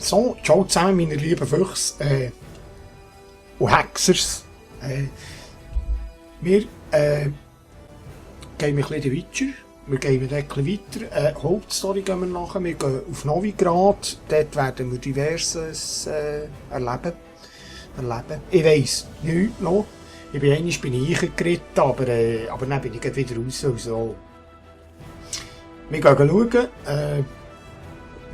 So, ciao zusammen, meine lieben Füchse und Hexers. Wir gehen ein bisschen weiter. Wir gehen ein bisschen weiter. Hauptstory gehen wir nachher. Wir gehen auf Novigrad. Dort werden wir Diverses erleben. Ich weiss nichts noch. Ich bin eingeritten, aber dann bin ich wieder raus. Also. Wir gehen schauen.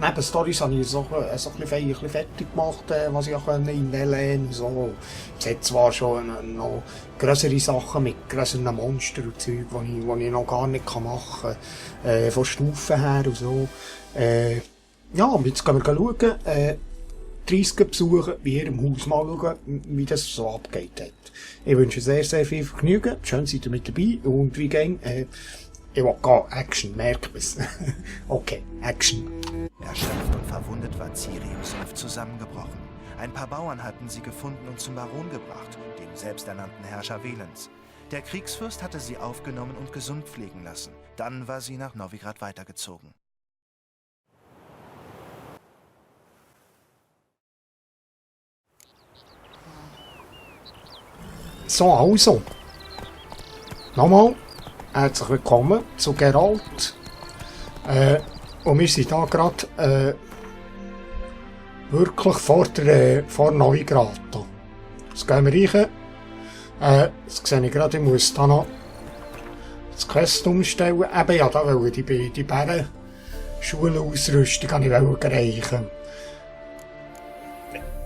Neben Storys habe ich so ein bisschen fertig gemacht, was ich in Velen und so. Es hat zwar schon noch grössere Sachen mit grösseren Monstern und Zeug, die ich noch gar nicht machen kann, von Stufen her und so. Ja, jetzt gehen wir schauen, 30 besuchen, bei ihrem Haus mal schauen, wie das so abgeht hat. Ich wünsche sehr, sehr viel Vergnügen, schön seid ihr mit dabei und wie gehen, ich will gehen, Action, merkt man's. Okay, Action. Erschöpft und verwundet war Cirius oft zusammengebrochen. Ein paar Bauern hatten sie gefunden und zum Baron gebracht, dem selbsternannten Herrscher Velens. Der Kriegsfürst hatte sie aufgenommen und gesund pflegen lassen. Dann war sie nach Novigrad weitergezogen. So, also. Nochmal. Herzlich willkommen zu Geralt. Und wir sind hier gerade wirklich vor Novigrad. Jetzt gehen wir rein. Jetzt sehe ich gerade, ich muss da noch das Quest umstellen. Eben ja, da wollte ich die Bärenschulenausrüstung erreichen.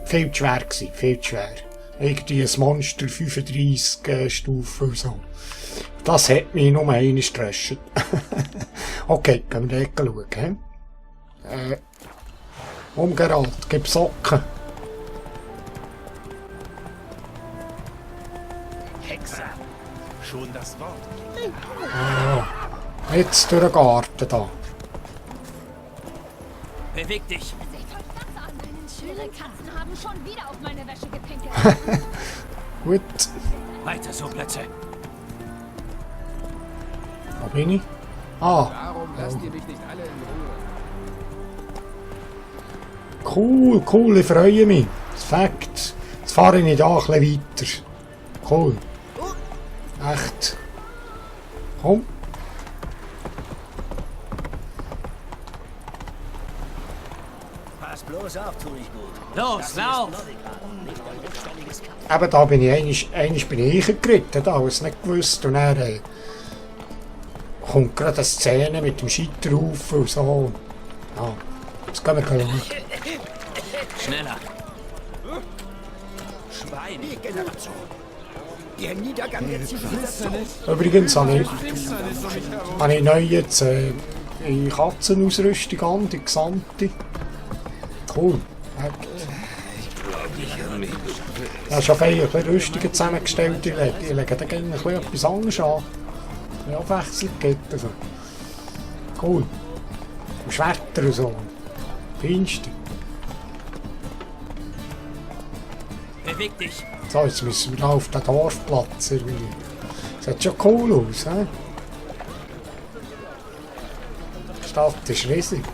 Viel zu schwer gewesen, viel zu schwer. Irgendwie ein Monster 35 Stufen und so. Das hat mich nur einmal gestresst. Okay, gehen wir dort schauen. Umgerad, gib Socken. Hexe! Schon das Wort. Jetzt durch den Garten da. Beweg dich! Ihre Katzen haben schon wieder auf meine Wäsche gepinkelt. Gut. Weiter so, Plätze! Wo bin ich? Ah. Warum lasst ihr mich nicht alle in Ruhe? Cool, ich freue mich. Perfekt. Jetzt fahre ich da ein bisschen weiter. Cool. Echt. Komm. Pass bloß auf, tu ich gut. Los, lauf! Eben da bin ich einmal bin ich eingeritten, da habe ich es nicht gewusst. Und dann kommt gerade eine Szene mit dem Scheiterhaufen und so. Ja, jetzt gehen wir schauen. Schneller! Schweinegeneration. Der Niedergang der Zivilisation. Übrigens habe ich neu jetzt eine Katzenausrüstung an, die gesamte. Cool. Ich habe schon viele Rüstungen zusammengestellt. Ich lege da gerne etwas anderes an. Ja, Abwechslung gibt also. Cool. Und Schwerter und so. Feinste. Beweg dich! So, jetzt müssen wir da auf den Dorfplatz irgendwie. Sieht schon cool aus, hä? Die Stadt ist riesig.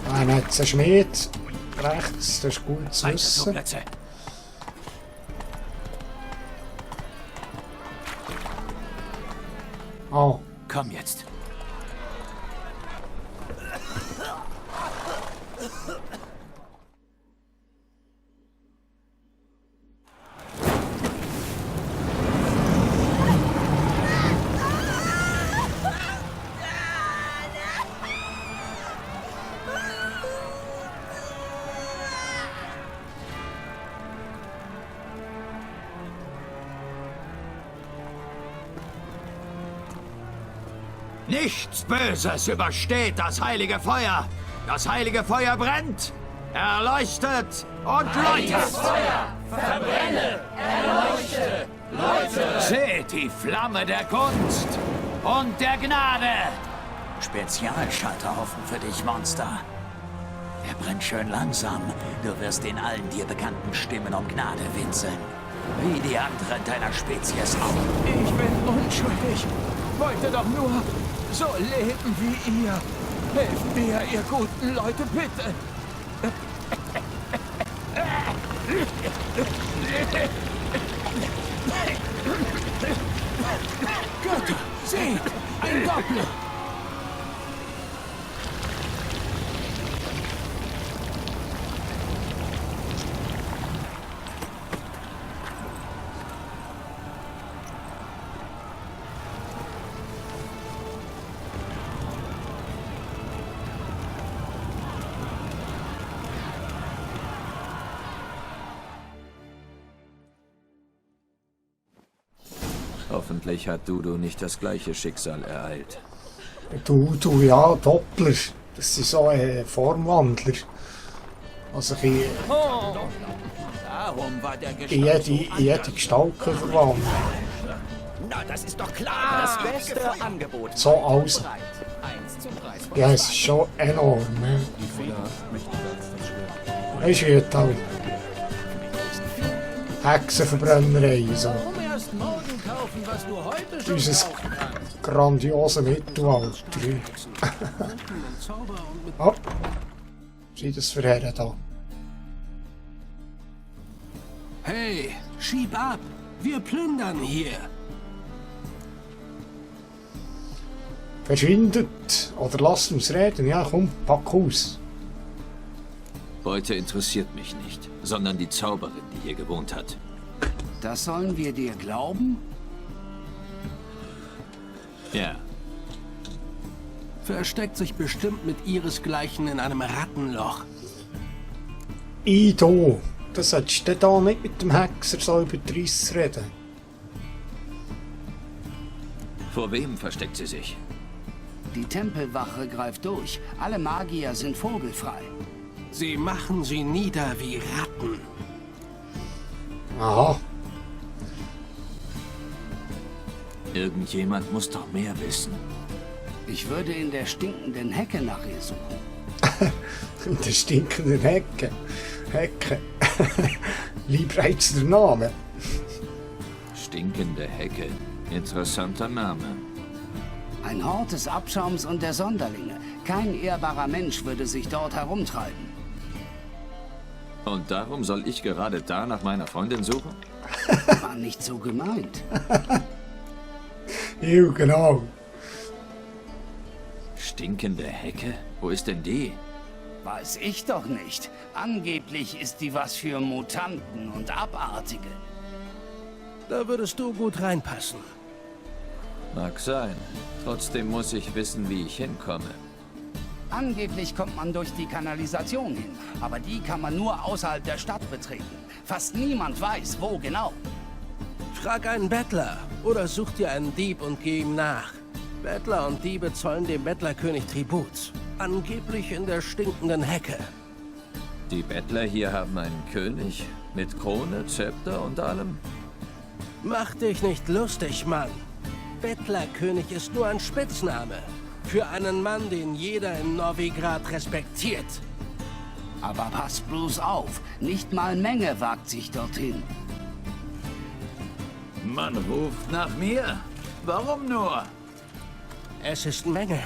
Dann hat es einen Schmied rechts, das ist gut zu Weiter so, wissen. Plätze! Oh, Komm jetzt! Nichts Böses übersteht das heilige Feuer. Das heilige Feuer brennt, erleuchtet und läutet. Feuer, verbrenne, erleuchte, läute. Seht die Flamme der Gunst und der Gnade. Spezialschalterhaufen für dich, Monster. Er brennt schön langsam. Du wirst in allen dir bekannten Stimmen um Gnade winseln. Wie die anderen deiner Spezies auch. Ich bin unschuldig. Wollte doch nur so leben wie ihr. Helft mir, ihr guten Leute, bitte. Götter, seht, ein Doppler. Hoffentlich hat Dudu nicht das gleiche Schicksal ereilt. Du, ja, Doppler. Das sind so Formwandler. Also Darum war der in jede Gestalt verwandeln. Na, das ist doch klar. Das beste Angebot. So also. Ja, es ist schon enorm. Ne? Weißt du, wie das halt Hexenverbrennerei so. Warum erst morgen kaufen, was du heute schon Unser kaufen kannst? grandiose Mittelalter. Oh. Sieh das für Herren da. Hey, schieb ab. Wir plündern hier. Verschwindet oder lasst uns reden. Ja, komm, pack aus. Beute interessiert mich nicht, sondern die Zauberin, die hier gewohnt hat. Das sollen wir dir glauben? Ja, Versteckt sich bestimmt mit ihresgleichen in einem Rattenloch. Ido, das solltest du da nicht mit dem Hexer so über die Reisse reden. vor wem versteckt sie sich? Die Tempelwache greift durch. Alle Magier sind vogelfrei. Sie machen sie nieder wie Ratten. Aha. Irgendjemand muss doch mehr wissen. Ich würde in der stinkenden Hecke nach ihr suchen. In der stinkenden Hecke. Liebreizender Name. Stinkende Hecke. Interessanter Name. Ein Hort des Abschaums und der Sonderlinge. Kein ehrbarer Mensch würde sich dort herumtreiben. Und darum soll ich gerade da nach meiner Freundin suchen? War nicht so gemeint. Ja, genau. Stinkende Hecke? Wo ist denn die? Weiß ich doch nicht. Angeblich ist die was für Mutanten und Abartige. Da würdest du gut reinpassen. Mag sein. Trotzdem muss ich wissen, wie ich hinkomme. Angeblich kommt man durch die Kanalisation hin, aber die kann man nur außerhalb der Stadt betreten. Fast niemand weiß, wo genau. Frag einen Bettler oder such dir einen Dieb und geh ihm nach. Bettler und Diebe zollen dem Bettlerkönig Tribut. Angeblich in der stinkenden Hecke. Die Bettler hier haben einen König mit Krone, Zepter und allem. Mach dich nicht lustig, Mann. Bettlerkönig ist nur ein Spitzname. Für einen Mann, den jeder in Novigrad respektiert. Aber pass bloß auf, nicht mal Menge wagt sich dorthin. Man ruft nach mir. Warum nur? Es ist Menge.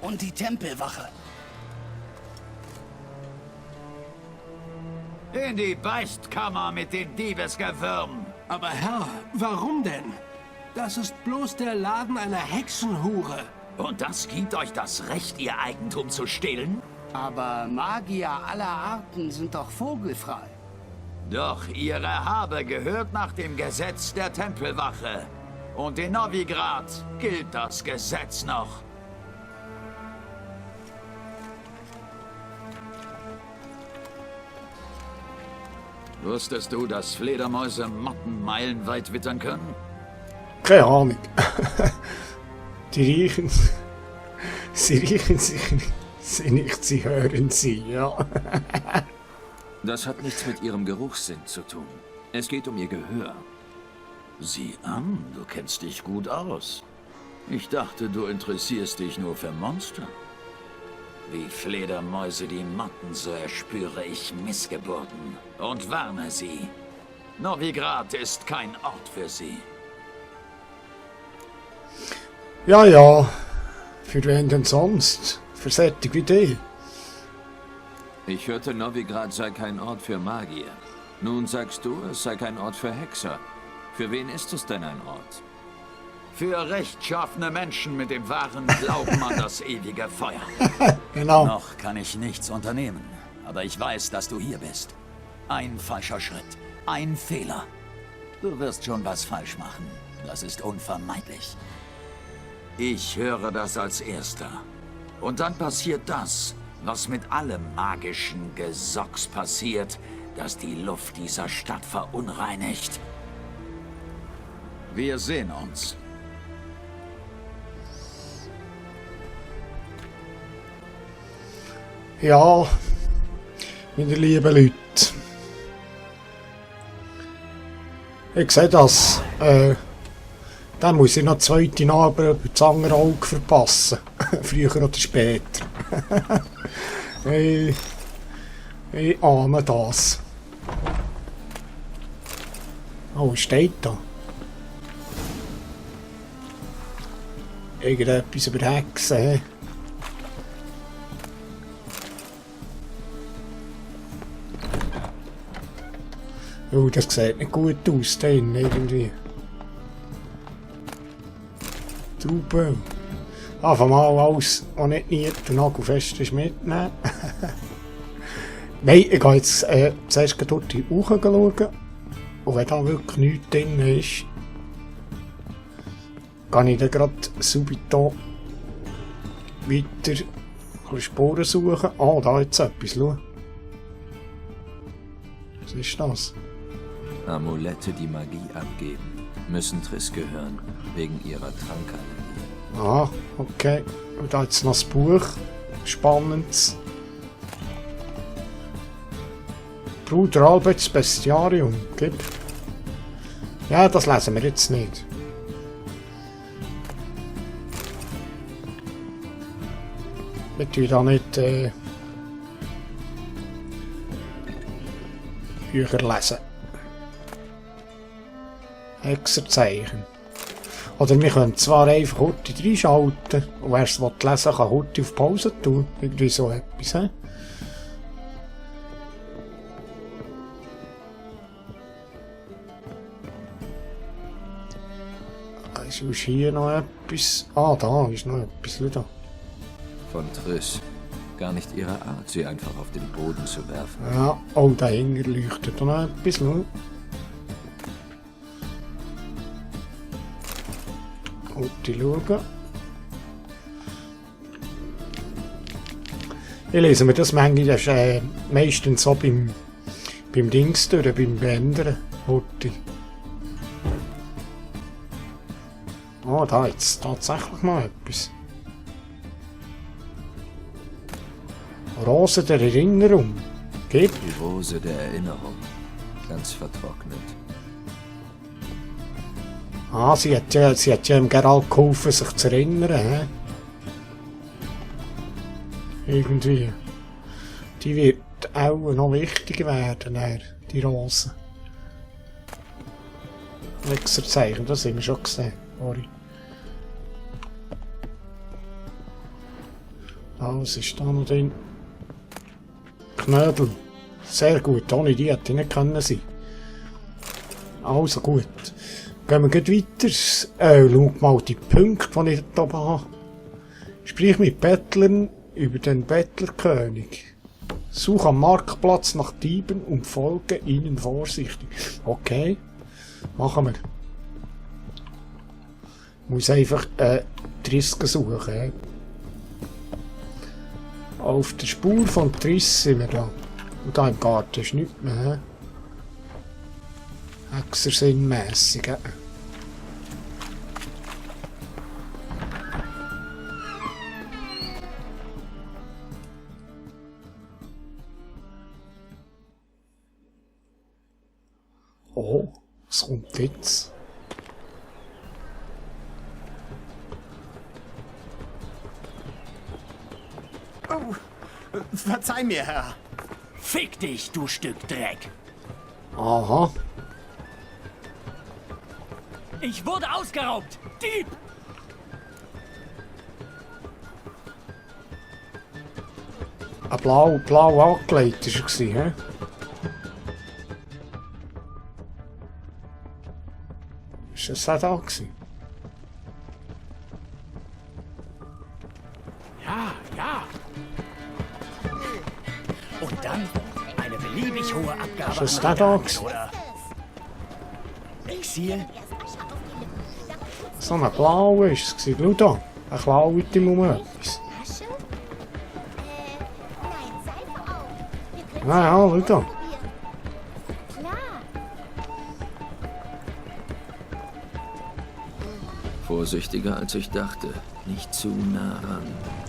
Und die Tempelwache. In die Beichtkammer mit den Diebesgewürm. Aber Herr, warum denn? Das ist bloß der Laden einer Hexenhure. Und das gibt euch das Recht, ihr Eigentum zu stehlen? Aber Magier aller Arten sind doch vogelfrei. Doch ihre Habe gehört nach dem Gesetz der Tempelwache. Und in Novigrad gilt das Gesetz noch. Wusstest du, dass Fledermäuse Motten meilenweit wittern können? Keine Ahnung. Die riechen. Sie riechen sie nicht, sie hören sie, ja. Das hat nichts mit ihrem Geruchssinn zu tun. Es geht um ihr Gehör. Sieh an, du kennst dich gut aus. Ich dachte, du interessierst dich nur für Monster. Wie Fledermäuse die Motten, so erspüre ich Missgeburten und warne sie. Novigrad ist kein Ort für sie. Ja, ja. Für wen denn sonst? Für solche wie die. Ich hörte, Novigrad sei kein Ort für Magier. Nun sagst du, es sei kein Ort für Hexer. Für wen ist es denn ein Ort? Für rechtschaffene Menschen mit dem wahren Glauben an das ewige Feuer. Genau. Noch kann ich nichts unternehmen, aber ich weiß, dass du hier bist. Ein falscher Schritt, ein Fehler. Du wirst schon was falsch machen. Das ist unvermeidlich. Ich höre das als Erster. Und dann passiert das, was mit allem magischen Gesocks passiert, das die Luft dieser Stadt verunreinigt. Wir sehen uns. Ja, meine lieben Leute. Ich sehe das. Dann muss ich noch die zweite Narbe über das andere Auge verpassen. Früher oder später. Ich ahne das. Oh, was steht da? Irgendetwas über Hexen, hä? Oh, das sieht nicht gut aus, da hinten irgendwie. Trauben. Einfach mal alles, was nicht niert und nagelfest ist, mitnehmen. Nein, ich gehe jetzt zuerst dort in die Uche schauen. Und wenn da wirklich nichts drin ist, gehe ich dann gerade subito weiter Spuren suchen. Ah, da jetzt etwas, schau. Was ist das? Amulette, die Magie abgeben, müssen Triss gehören, wegen ihrer Trankallergie. Ah, okay. Und da jetzt noch das Buch. Spannendes. Bruder Alberts Bestiarium. Gib. Ja, das lesen wir jetzt nicht. Wir tun da nicht Bücher lesen. Hexerzeichen. Oder wir können zwar einfach Horti reinschalten und wer es lesen will, kann Horti auf Pause tun. Irgendwie so etwas, he? Ist hier noch etwas? Ah, da ist noch etwas, da. Von Triss. Gar nicht ihre Art, sie einfach auf den Boden zu werfen. Ja, oh, dahinter leuchtet noch etwas, schau. Horti schauen. Ich lese mir das manchmal, das ist meistens so beim Dings durch, beim Bändern. Horti. Oh, da jetzt tatsächlich mal etwas. Rose der Erinnerung. Gib. Die Rose der Erinnerung. Ganz vertrocknet. Ah, sie hat ja ihm Geralt geholfen, sich zu erinnern, hä? Irgendwie. Die wird auch noch wichtiger werden, die Rose. Hexerzeichen, das haben wir schon gesehen. Sorry. Was ist da noch drin? Knödel. Sehr gut, ohne die hätte ich nicht können sein. Also gut. Gehen wir gleich weiter. Schau mal die Punkte, die ich da oben habe. Sprich mit Bettlern über den Bettlerkönig. Such am Marktplatz nach Dieben und folge ihnen vorsichtig. Okay, machen wir. Ich muss einfach Triss suchen. Auf der Spur von Triss sind wir da. Und da im Garten ist nichts mehr. Hexersinnmässig. Oh, was kommt jetzt? Oh, verzeih mir, Herr. Fick dich, du Stück Dreck! Aha. Ich wurde ausgeraubt! Dieb! Ein blau angelegt war er, hä? Ist das auch da gewesen? Ja. Und dann eine beliebig hohe Abgabe. Ist das da gewesen? Oder Exil? So ein blauer war es. Schau da. Ein klaut ihm um etwas. Ja, schau da. Vorsichtiger als ich dachte. Nicht zu nah ran.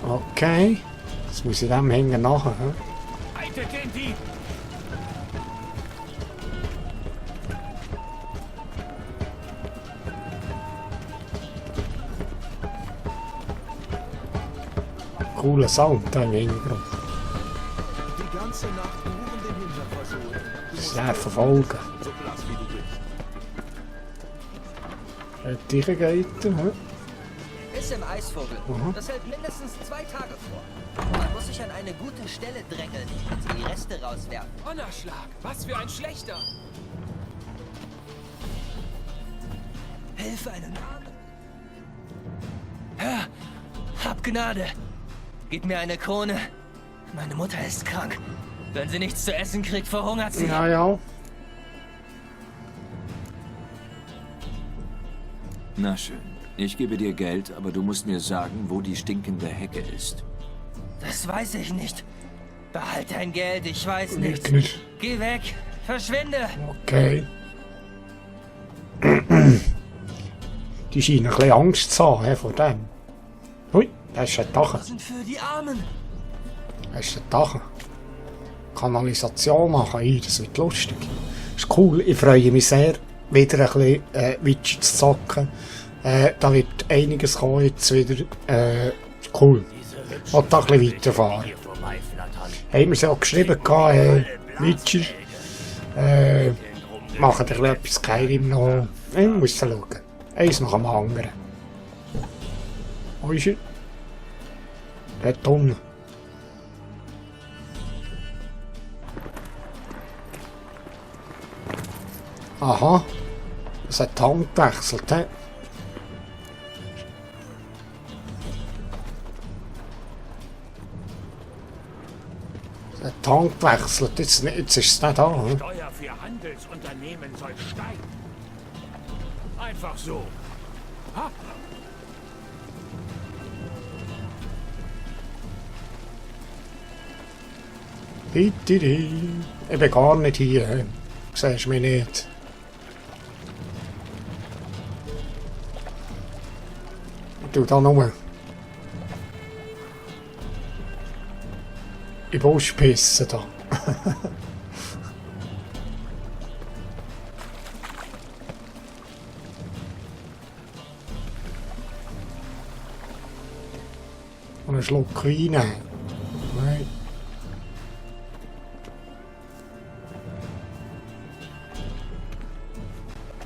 Okay. Jetzt muss ich dem hängen nachher. Haltet den Dieb! Cooler Sound da im Hintergrund. Die ganze Nacht Uhren den Hintern versuchen. Sehr verfolgen. So blass wie du bist. Dich geht er, hä? Ist im Eisvogel. Mhm. Das hält mindestens 2 Tage vor. Man muss sich an eine gute Stelle drängeln und sie die Reste rauswerfen. Donnerschlag! Was für ein schlechter! Hilfe einen Arm. Herr, hab Gnade. Gib mir eine Krone. Meine Mutter ist krank. Wenn sie nichts zu essen kriegt, verhungert sie. Ja. Na schön. Ich gebe dir Geld, aber du musst mir sagen, wo die stinkende Hecke ist. Das weiß ich nicht. Behalt dein Geld, ich weiß nicht. Geh weg. Verschwinde. Okay. Die scheinen ein bisschen Angst zu haben vor dem. Hui, das ist ein Dach. Was sind für die Armen? Das ist ein Dach. Kanalisation machen, das wird lustig. Das ist cool, ich freue mich sehr, wieder ein bisschen Witcher zu zocken. Da wird einiges kommen jetzt wieder. Cool. Ich will da ein bisschen weiterfahren. Haben wir es ja auch geschrieben, Witcher. Machen ein bisschen etwas Skyrim noch. Ich muss schauen. Eins nach dem anderen. Wo ist er? Dort unten. Aha. Es hat die Hand gewechselt, he? Es hat die Hand gewechselt. Jetzt ist es nicht da, he? Steuer für Handelsunternehmen soll steigen. Einfach so. Ha? Ich bin gar nicht hier, he? Siehst du mich nicht? Ich tue da nur in den Busch pissen da. Und einen Schluck Wein nehmen. Nein.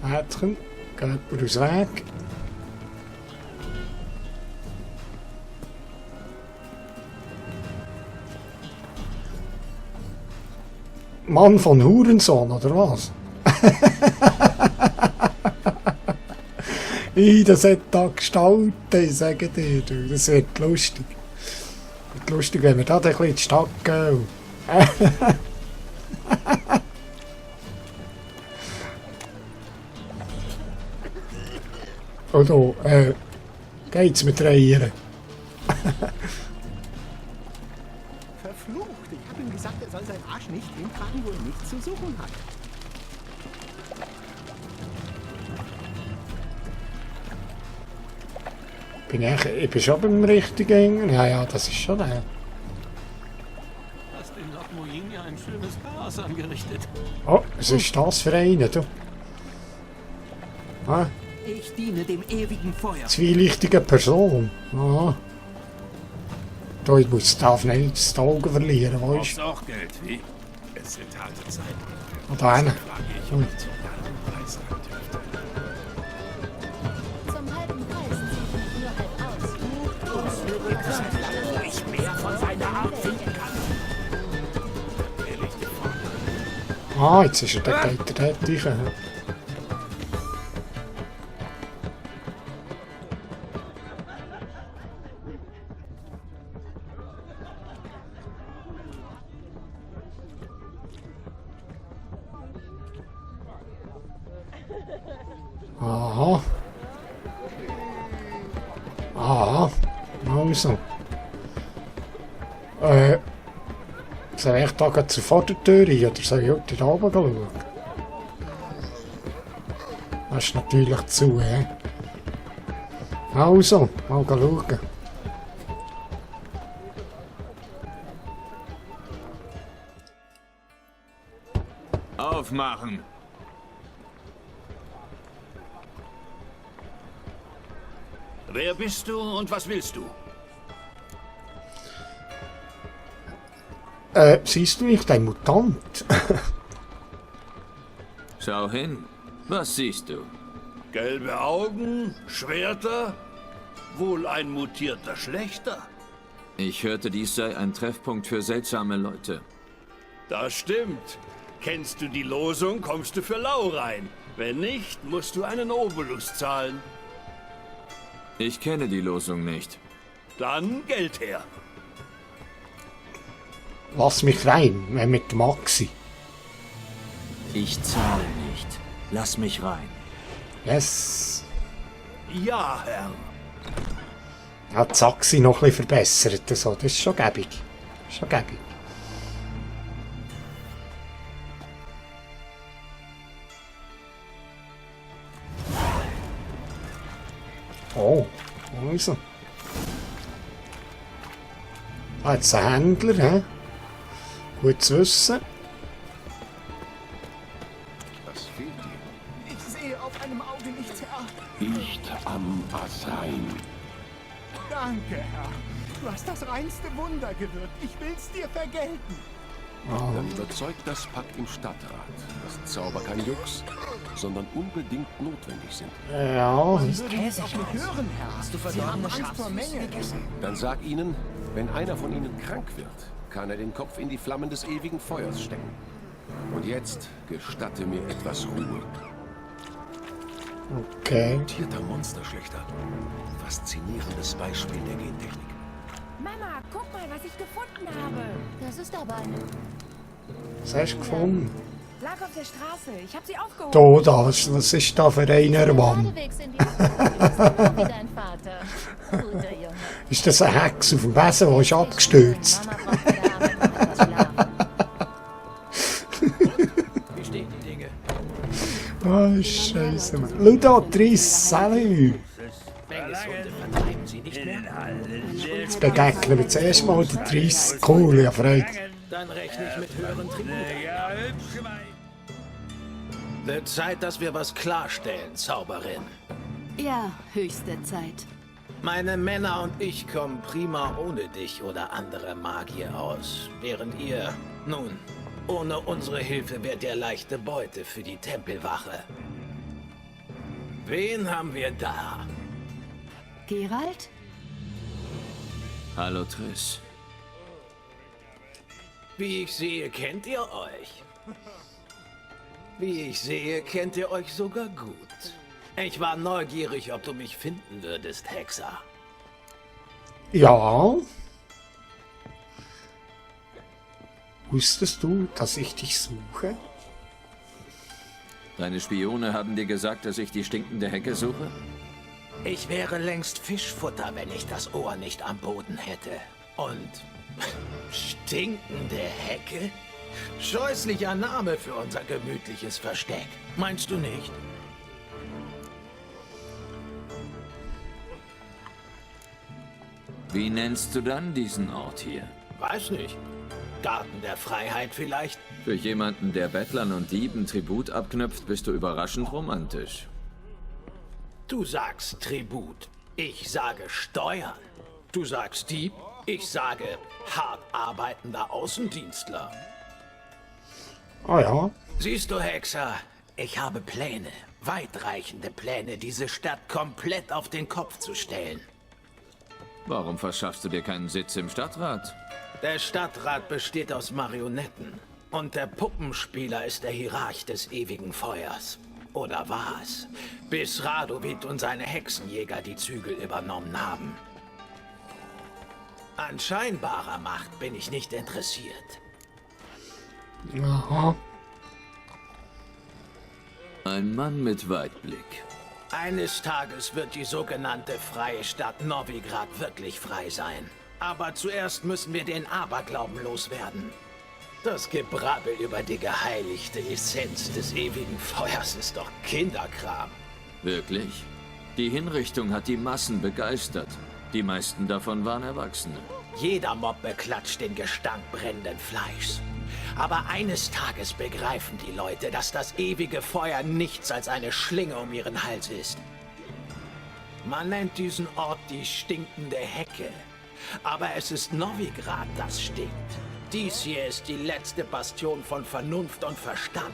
Mädchen, geht mir aus dem Weg. Mann von Hurensohn, oder was? Das hat da gestaltet, ich sage dir. Das wird lustig. Wird lustig, wenn wir da ein bisschen in die Stadt gehen. Oder, geht's mit Reihen? Verflucht! Ich habe ihm gesagt, er soll seinen Arsch nicht hintragen, wo er nichts zu suchen hat. Ich bin schon beim richtigen. Ja, das ist schon der. Hast in Lokmoin ja ein schönes Chaos angerichtet. Oh, was ist das für eine, du? Ah, Ich diene dem ewigen Feuer. zwielichtige Person. Ah. Da, ich darf nicht das Auge verlieren, weißt du? auch Geld, wie? Es sind harte Zeiten. Und da einer. Frage ich, ob ich zu deinem Preis Gibt es ein Land, wo ich mehr von seiner Art finden kann? Ah, jetzt ist er, der geht er dort rein. Aha. Aha. Also. Soll ich da gerade zur Vordertür rein, oder soll ich heute da oben schauen? Das ist natürlich zu, hä? Also, mal schauen. Aufmachen! Wer bist du und was willst du? Siehst du nicht ein Mutant? Schau hin. Was siehst du? Gelbe Augen, Schwerter, wohl ein mutierter Schlechter. Ich hörte, dies sei ein Treffpunkt für seltsame Leute. Das stimmt. Kennst du die Losung, kommst du für lau rein. Wenn nicht, musst du einen Obolus zahlen. Ich kenne die Losung nicht. Dann Geld her. Lass mich rein, mit Maxi. Ich zahle nicht. Lass mich rein. Yes. Ja, Herr. Hat die Saxi noch ein bisschen verbessert. Also, das ist schon gäbig. Schon gäbig. Oh, also. Ah, jetzt ein Händler, hä? Gut zu wissen. Was fehlt dir? Ich sehe auf einem Auge nichts, Herr. Nicht am Assein. Danke, Herr. Du hast das reinste Wunder gewirkt. Ich will's dir vergelten. Dann überzeugt das Pack im Stadtrat, dass Zauber kein Jux, sondern unbedingt notwendig sind. Ja. Man würde es auch nicht hören, Herr. Hast du verdorbene Angst vor Menge gegessen? Dann sag ihnen, wenn einer von ihnen krank wird, kann er den Kopf in die Flammen des ewigen Feuers stecken. Und jetzt gestatte mir etwas Ruhe. Okay. Mutierter Monsterschlechter. Faszinierendes Beispiel der Gentechnik. Mama, guck mal, was ich gefunden habe. Das ist aber eine... Was hast du gefunden? Lag auf der Straße. Ich habe sie aufgehoben. Da, was ist da für einer Mann? Wieder ein Vater. Guter Junge. Ist das ein Hex auf dem Wesen, der ist abgestürzt? Wie stehen die Dinge? Oh, Scheiße, Mann. Ludo, Triss, salut! Vertreiben Sie nicht mehr? Jetzt begegnen wir zuerst mal den Triss. Cool, ja, Freude. Dann rechne ich mit höheren Tributen. Wird Zeit, dass wir was klarstellen, Zauberin. Ja, höchste Zeit. Meine Männer und ich kommen prima ohne dich oder andere Magier aus, während ihr, nun, ohne unsere Hilfe wärt ihr leichte Beute für die Tempelwache. Wen haben wir da? Geralt? Hallo, Triss. Wie ich sehe, kennt ihr euch. Wie ich sehe, kennt ihr euch sogar gut. Ich war neugierig, ob du mich finden würdest, Hexer. Ja. Wusstest du, dass ich dich suche? Deine Spione haben dir gesagt, dass ich die stinkende Hecke suche? Ich wäre längst Fischfutter, wenn ich das Ohr nicht am Boden hätte. Und stinkende Hecke? Scheußlicher Name für unser gemütliches Versteck. Meinst du nicht? Wie nennst du dann diesen Ort hier? Weiß nicht. Garten der Freiheit vielleicht? Für jemanden, der Bettlern und Dieben Tribut abknöpft, bist du überraschend romantisch. Du sagst Tribut. Ich sage Steuern. Du sagst Dieb. Ich sage hart arbeitender Außendienstler. Ah ja. Siehst du, Hexer, ich habe Pläne. Weitreichende Pläne, diese Stadt komplett auf den Kopf zu stellen. Warum verschaffst du dir keinen Sitz im Stadtrat? Der Stadtrat besteht aus Marionetten. Und der Puppenspieler ist der Hierarch des ewigen Feuers. Oder war es? Bis Radovid und seine Hexenjäger die Zügel übernommen haben. An scheinbarer Macht bin ich nicht interessiert. Aha. Ein Mann mit Weitblick. Eines Tages wird die sogenannte freie Stadt Novigrad wirklich frei sein. Aber zuerst müssen wir den Aberglauben loswerden. Das Gebrabbel über die geheiligte Essenz des ewigen Feuers ist doch Kinderkram. Wirklich? Die Hinrichtung hat die Massen begeistert. Die meisten davon waren Erwachsene. Jeder Mob beklatscht den Gestank brennenden Fleischs. Aber eines Tages begreifen die Leute, dass das ewige Feuer nichts als eine Schlinge um ihren Hals ist. Man nennt diesen Ort die stinkende Hecke. Aber es ist Novigrad, das stinkt. Dies hier ist die letzte Bastion von Vernunft und Verstand.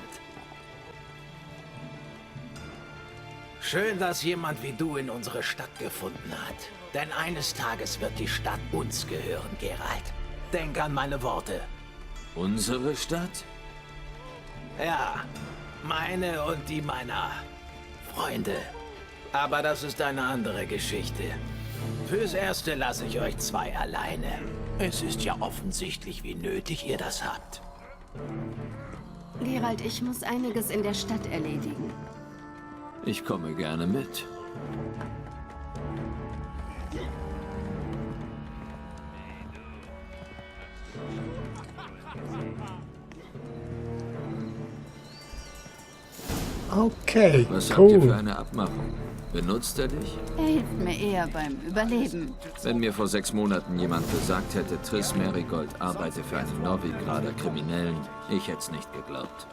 Schön, dass jemand wie du in unsere Stadt gefunden hat. Denn eines Tages wird die Stadt uns gehören, Geralt. Denk an meine Worte. Unsere Stadt? Ja, meine und die meiner Freunde. Aber das ist eine andere Geschichte. Fürs Erste lasse ich euch zwei alleine. Es ist ja offensichtlich, wie nötig ihr das habt. Geralt, ich muss einiges in der Stadt erledigen. Ich komme gerne mit. Okay, Was cool. habt ihr für eine Abmachung? Benutzt er dich? Er hilft mir eher beim Überleben. Wenn mir vor 6 Monaten jemand gesagt hätte, Triss Merigold arbeite für einen Novigrader Kriminellen, ich hätte es nicht geglaubt.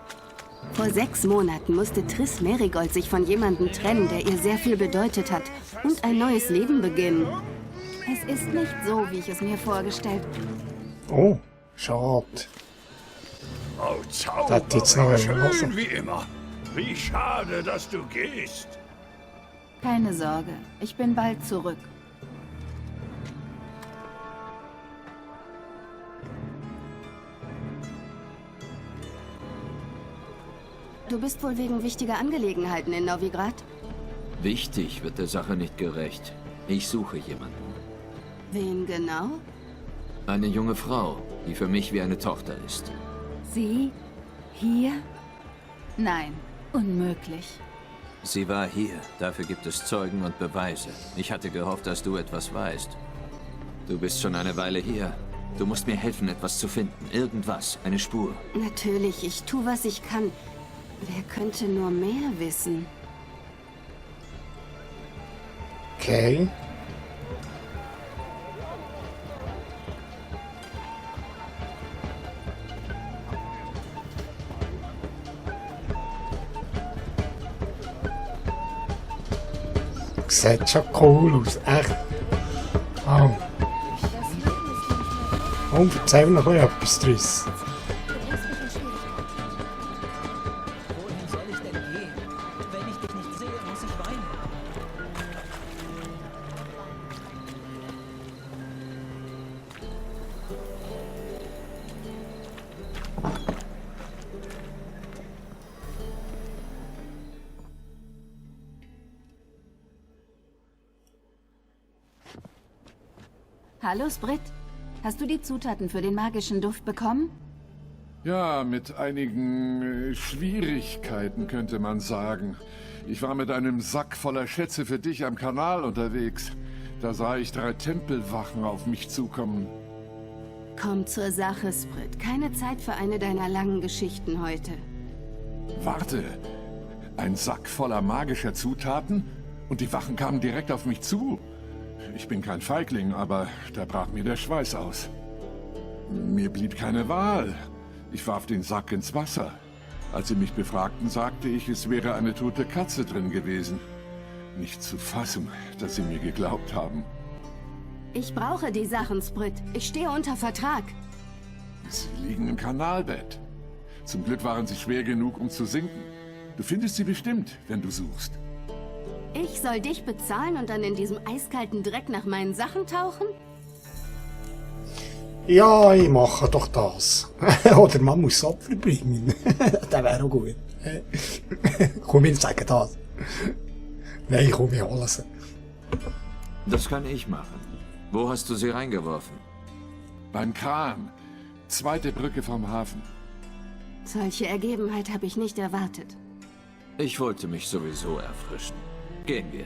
Vor 6 Monaten musste Triss Merigold sich von jemandem trennen, der ihr sehr viel bedeutet hat, und ein neues Leben beginnen. Es ist nicht so, wie ich es mir vorgestellt habe. Oh, schade. Oh, Das hat jetzt noch Zauberer, eine schön Nase. wie immer. Wie schade, dass du gehst. Keine Sorge, ich bin bald zurück. Du bist wohl wegen wichtiger Angelegenheiten in Novigrad? Wichtig wird der Sache nicht gerecht. Ich suche jemanden. Wen genau? Eine junge Frau, die für mich wie eine Tochter ist. Sie? Hier? Nein, unmöglich. Sie war hier. Dafür gibt es Zeugen und Beweise. Ich hatte gehofft, dass du etwas weißt. Du bist schon eine Weile hier. Du musst mir helfen, etwas zu finden. Irgendwas. Eine Spur. Natürlich, ich tue, was ich kann. Wer könnte nur mehr wissen? Okay. Sieht schon cool aus, echt. Oh, erzähl noch etwas, Triss. Wohin soll ich denn gehen? Wenn ich dich nicht sehe, muss ich weinen. Hallo, Sprit. Hast du die Zutaten für den magischen Duft bekommen? Ja, mit einigen Schwierigkeiten könnte man sagen. Ich war mit einem Sack voller Schätze für dich am Kanal unterwegs. Da sah ich 3 Tempelwachen auf mich zukommen. Komm zur Sache, Sprit. Keine Zeit für eine deiner langen Geschichten heute. Warte, ein Sack voller magischer Zutaten? Und die Wachen kamen direkt auf mich zu? Ich bin kein Feigling, aber da brach mir der Schweiß aus. Mir blieb keine Wahl. Ich warf den Sack ins Wasser. Als sie mich befragten, sagte ich, es wäre eine tote Katze drin gewesen. Nicht zu fassen, dass sie mir geglaubt haben. Ich brauche die Sachen, Sprit. Ich stehe unter Vertrag. Sie liegen im Kanalbett. Zum Glück waren sie schwer genug, um zu sinken. Du findest sie bestimmt, wenn du suchst. Ich soll dich bezahlen und dann in diesem eiskalten Dreck nach meinen Sachen tauchen? Ja, ich mache doch das. Oder man muss Opfer bringen. Das wäre auch gut. Komm, ich sage das. Nein, komm, ich hole sie. Das kann ich machen. Wo hast du sie reingeworfen? Beim Kran. 2. Brücke vom Hafen. Solche Ergebenheit habe ich nicht erwartet. Ich wollte mich sowieso erfrischen. Gehen wir.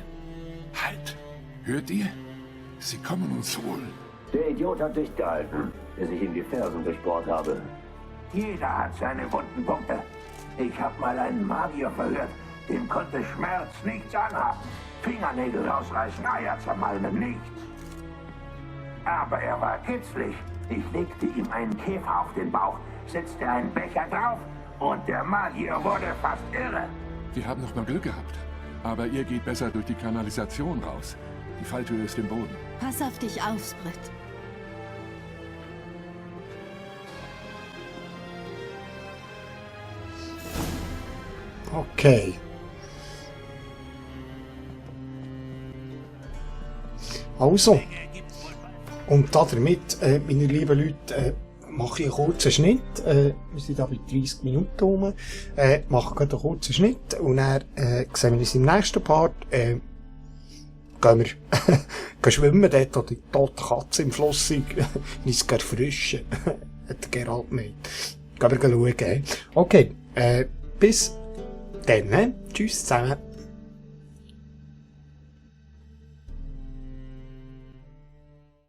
Halt! Hört ihr? Sie kommen uns holen. Der Idiot hat dicht gehalten, bis ich ihm die Fersen durchbohrt habe. Jeder hat seine wunden Punkte. Ich habe mal einen Magier verhört, dem konnte Schmerz nichts anhaben. Fingernägel rausreißen, Eier zermalmen, nichts. Aber er war kitzlig. Ich legte ihm einen Käfer auf den Bauch, setzte einen Becher drauf und der Magier wurde fast irre. Wir haben noch mal Glück gehabt. Aber ihr geht besser durch die Kanalisation raus. Die Falltür ist im Boden. Pass auf dich auf, Sprit. Okay. Also. Und damit, meine lieben Leute, mache ich einen kurzen Schnitt. Wir sind da bei 30 Minuten rum. Mache gerade einen kurzen Schnitt. Und dann sehen wir uns im nächsten Part. Gehen wir gehen schwimmen dort, wo die tote Katze im Fluss ist. Uns erfrischen. Hat der Geralt gemeint. Gehen wir schauen. Okay, bis dann. Tschüss zusammen.